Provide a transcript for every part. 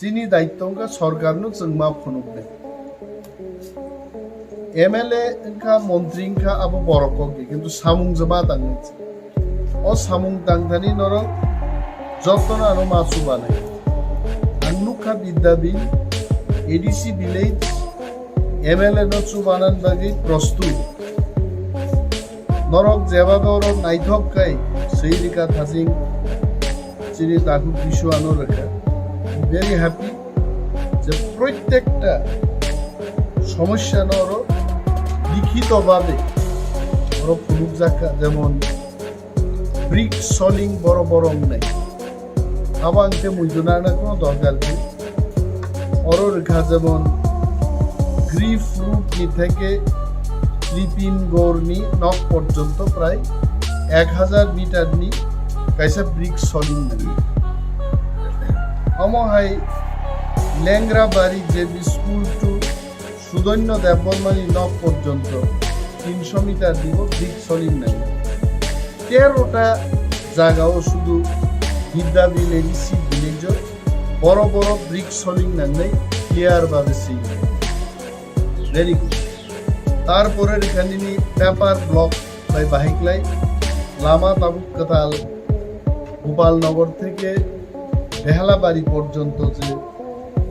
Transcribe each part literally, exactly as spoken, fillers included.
Chini daitto wngkha sorkarno chwngma phunuknai. M L A wngkha, montri wngkha, abo borok kok di, kintu samung joma tangwi. O samung tangthani norok jotono ano ma chubanai. Ang nukha Bidyabil A D C village M L A no chubanan bagwi prostut. Norok jebabe oro naithok khai swi rika thajing chini takhuk biswano rwkha. Very happy je prottekta somosyano oro likhito babe oro phunukjakha, jemon brick soling boro boro wngnai. Abo ang tei muitu nangna kono dorkar khe. Oro rwkha jemon Griff Road ni theke Tripin Gorni nok porjonto prai ek hajar meter ni kaisa brick soling nang. Omo hai Lengrabari J B School to Sudonyo Debbarmani nok porjonto tinsho meter dibo brick soling nai. Tero ta jagao sudu Bidyabil A D C village o boro boro brick soling nangnai clear babe swi. Very good. Tarpore rikha nini paper block bai bahai klai lama tabuk kwtal Gopalnagar theke Behalabari porjonto je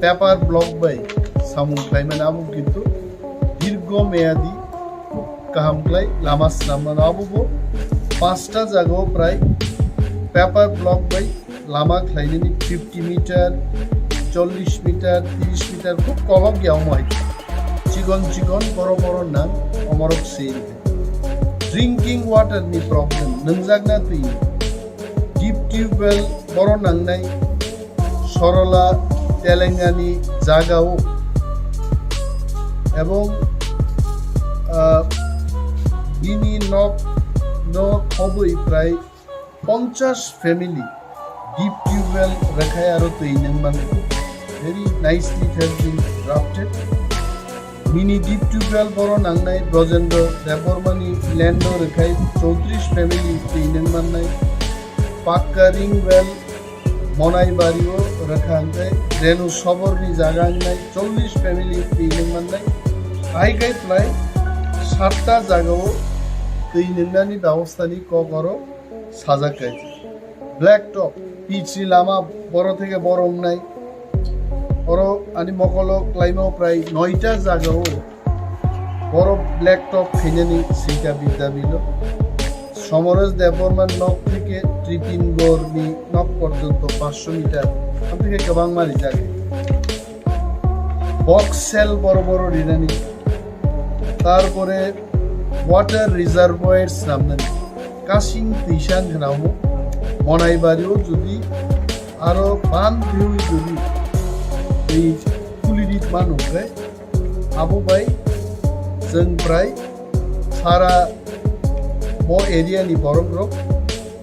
paper block bai samung khlaimani abo kintu dirgo meyadi kaham khlai lama swnam mano. Abo bo panchta jagao prai paper block bai lama khlainani fifty meter, chollish meter, trish meter khub kolok ya omo hai. Chikon chikon boro boro nang omorok se. Drinking water ni problem, nungjakna twi. Deep tubewell boro nangnai Sorola Telengani jagao. Ebong, ah, bini nok no khobwi prai ponchash family deep tubewell rwkhai aro twi nungmani. Very nicely it has been drafted. Mini deep tubewell boro nangnai Brojendra Debbarmani land o rwkhai chowtrish family twi nungmannai. Pakka ring well Monai Bario rwkha hwnkhe Renu Soborni jaga wngnai chollish family twi nungmannai. Hai khai phlai satta jagao twi nungnani babostani kok oro sajak khai. Black top, pitch ni lama boro theke boro wngnai. Oro ani mokolo klaima prai noita jagao boro black top khainani sika Bidyabil o. Somoresh Debbarma nok theke Tripin Gorni nok porjonto pansho meter. Amtheke kwbangma rijak. Box cell boro boro rinani. Tarpore water reservoir snamnani. Kasing twisa wngkha na omo Monai Bario jodi aro ban twiwi jodi twi khuli ri mano hwnkhe abo bai chwng prai sara bo area ni borok rok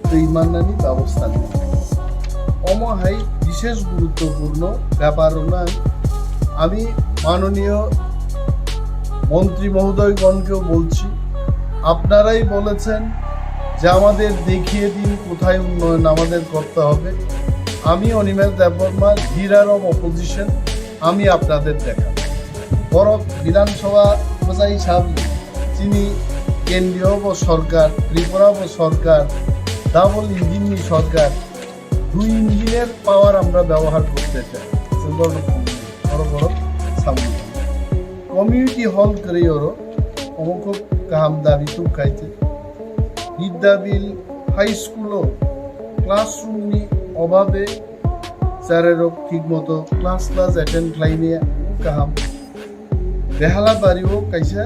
twi mannani babostha nai. Omo hai bishesh guruttopurno byapar rok nang. Ami manoniyo মন্ত্রী মহোদয়গণকেও বলছি, আপনারাই বলেছেন যে আমাদের দেখিয়ে দিন কোথায় উন্নয়ন আমাদের করতে হবে। আমি অনিমেষ দেববর্মা, leader of opposition, আমি আপনাদের দেখাবো। Borok Bidhan Sabha bwchai sabni chini kendriyo bo sorkar, Tripura bo sorkar, double engine ni sorkar, dui engine er power amra byabohar korte chai. Borok, borok samung. Community hall kwrwi oro, omo khub kaham dabi tubkhaite. Bidyabil High School o classroom ni obhabe Chwrairok thik moto class class attend khlaimaya kaham. Behalabari o kaisa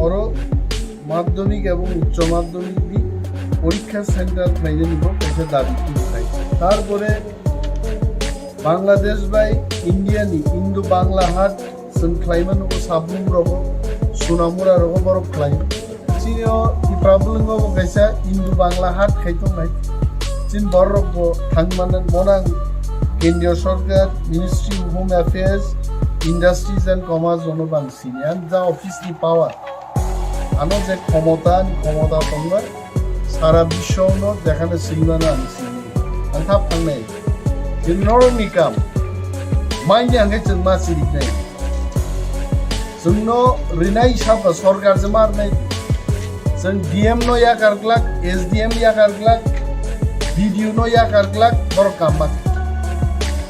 oro madhyamik ebong uccho madhyamik ni porikha center khlainani bo kaisa dabi tubu khai. Tarpore Bangladesh bai India ni Indo Bangla hat Chwng khlaima nugo Sabrum rogo, Sunamura rogo borok khlai. Chini o Tipra bwlwngo bo kaisa Hindu Bangla hat khai tongnai. Chini borok bo thang mannai monang Kendriya Sorkar, Ministry of Home Affairs, Industries and Commerce jono bang sini. Ang ja office ni power. Ano je khomota, ani khomota tongba, sara biswa no jekhane sini mano ang sini. Ang thap thangnai. Je norok ni kam, Maini hwnkhe chwng ma chiriknai. Chwngno rinai sabo sorkar se ma rwnai. Chwng D M no yakar glak, S D M yakar glak, B D O no yakar glak, borok kam ma kha.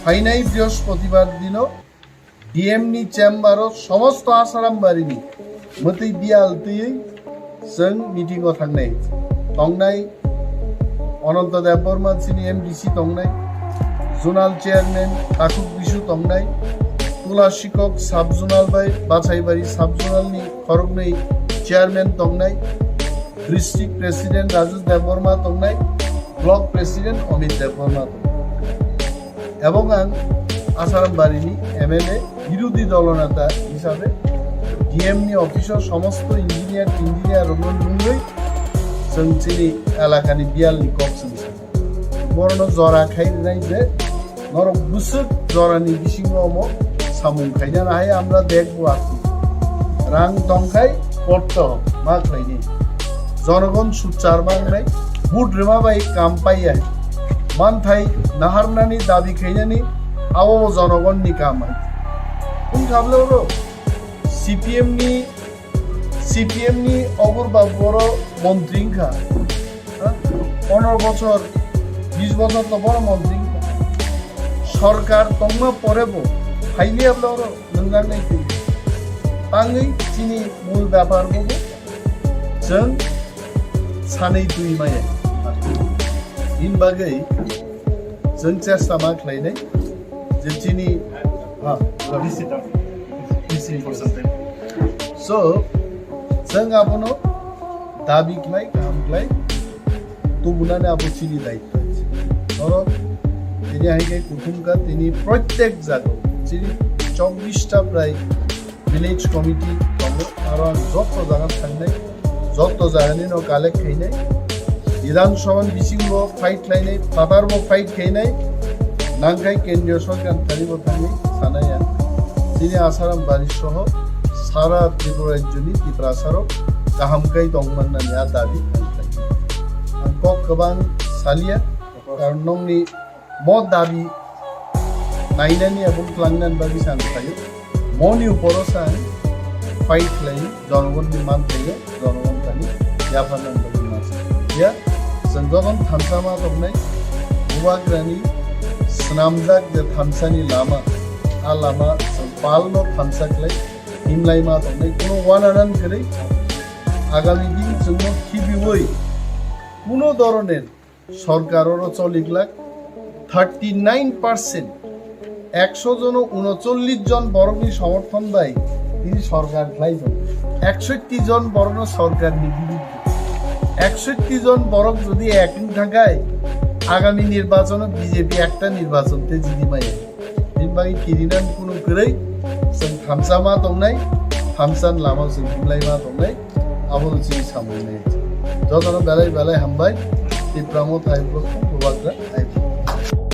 Phainai Brihospotibari dino D M ni chamber o somosto Asaram bari ni mwtwi biyal twiwi chwng meeting o thangnai. Tongnai Ananta Debbarma chini M D C tongnai, zonal chairman Takhuk Bisu tongnai, Tula Sikok sub zonal bai Bachaibari sub zonal ni khoroknwi chairman tongnai, district president Rajesh Debbarma tongnai, block president Amit Debbarma tongnai. Ebong ang Asaram bari ni M L A, birodhi dolo neta hisabe D M ni office o somosto engineer, engineer rokno nungwi chwng chini elaka ni biyal ni kok chwng sa. Borokno jora khai rwnai je norok bwswk jora ni bisingo omo samung khaina nahai amra bag bo akhli. Rang tongkhai korto ma khlaini. Jonogon suchar mangnai, vote rwma bai kam paiya. Manthai naharnani dabi khainani abo bo jonogonni kam hai. Wng kha bwle oro C P M ni, C P M ni Ogur Babu oro montri wngkha. Ha? Pondro bochor, bis bochor to boro montri wngkha. Sorkar tongma pore bo phailiya bwle oro. Nwngnai twi tangwi chini mul bepar bo chwng sanwi twi maya. In bagwi chwng chesta ma khlainai je chini, ha, This is the, this is important. So chwng abono dabi khlai, kaham khlai, tubunani abo chini daityo. Norok tini hai khe kuthum kha, tini protek jaga o chini chobbish ta prai village committee tongo, aro ang joto jaga thangnai, joto jagani no collect khainai, Bidhan Sabha ni bisingo fight khlainai, phatar bo fight khainai, nangkhai kendriya sorkar thani bo thangwi sanai ang. Chini Asaram bari soho sara Tripura rajyo ni Tiprasa rok kaham khai tongmannani a dabi ang khlainai. Ang kok kwbang saliya, karon nokni mo dabi nainani abo twlangnani bagwi se ang khlaio. Moni uporo se ang fight khlaio, jonogonni man khlaio, jonogon thani yapharnani bagwi ma se. Ya, chwng jokhon thansa ma tongnai, Bubagrani swnamjak je thansani lama, a lama chwng palno thansa khlai himlai ma tongnai, kuno wananan kwrwi. Agami din chwngno khibiwi kuno doroner sorkar oro choliglak thirty nine percent, ekso jono unocholish jon borokni somorthon bai tini sorkar khlai tongo. Eksotti jon borokno sorkarni biruddhe. Eksotti jon borok jodi ek wng thangkhai, agami nirbachono B J P ekta nirbachon te jidi maya. Bini bagwi kirinan kunu kwrwi, chwng thansa ma tongnai, thansa ni lama chwng himlai ma tongnai, abono chini samung nai. Jotono belai belai hambai, Tipra Motha hai borok bubagra.